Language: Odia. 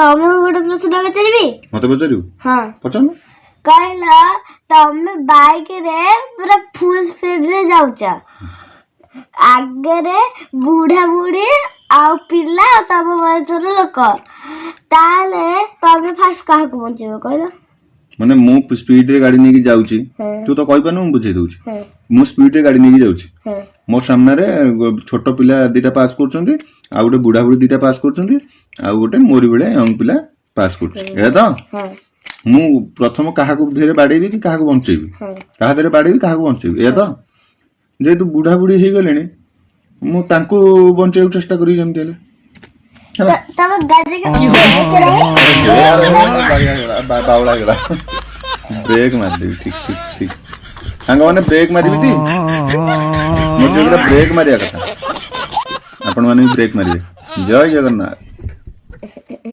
ତମକୁ ଗୋଟେ ପ୍ରଶ୍ନ ପଚାରିବି। ମତେ ପଚାରିବୁ? ହଁ। ପଚାରୁନୁ। କହିଲ, ତମେ ବାଇକରେ ପୁରା ଫୁଲ ସ୍ପିଡରେ ଯାଉଛ, ଆଗରେ ବୁଢା ବୁଢୀ ଆଉ ପିଲା ଆଉ ତମ ବୟସର ଲୋକ, ତାହେଲେ ତମେ ଫାଷ୍ଟ କାହାକୁ ବଞ୍ଚେଇବ, କହିଲ? ମାନେ ମୁଁ ସ୍ପିଡରେ ଗାଡି ନେଇକି ଯାଉଛି। ତୁ ତ କହିପାରୁନୁ, ମୁଁ ବୁଝେଇ ଦଉଛି। ମୁଁ ସ୍ପିଡରେ ଗାଡି ନେଇକି ଯାଉଛି। ମୋ ସାମ୍ନାରେ ଛୋଟ ପିଲା ଦିଟା ପାସ୍ କରୁଛନ୍ତି, ଆଉ ଗୋଟେ ବୁଢା ବୁଢୀ ଦିଟା ପାସ୍ କରୁଛନ୍ତି, ଆଉ ଗୋଟେ ମୋରି ଭଳିଆ ୟଙ୍ଗ ପିଲା ପାସ୍ କରୁଛି, ଏଇଆ ତ? ହଁ। ମୁଁ ପ୍ରଥମ କାହାକୁ ଧୀରେ ବାଡେଇବି କି କାହାକୁ ବଞ୍ଚେଇବି? ହଁ। କାହା ଦେହରେ ବାଡେଇବି, କାହାକୁ ବଞ୍ଚେଇବି, ଏଇଆ ତ? ଯେହେତୁ ବୁଢା ବୁଢୀ ହେଇଗଲେଣି, ମୁଁ ତାଙ୍କୁ ବଞ୍ଚେଇବାକୁ ଚେଷ୍ଟା କରିବି ଯେମିତି ହେଲେ, ହେଲା। ତମ ଗାଡିରେ ବ୍ରେକ୍ ନାହିଁ? ବାଉଳା ହେଇଗଲା, ବ୍ରେକ୍ ମାରିଦେବି। ଠିକ ସାଙ୍ଗମାନେ, ବ୍ରେକ୍ ମାରିବି ଟି? ମୋ ଝିଅ ବ୍ରେକ୍ ମାରିବା କଥା। ଆପଣମାନେ ବି ବ୍ରେକ୍ ମାରିବେ। ଜୟ ଜଗନ୍ନାଥ।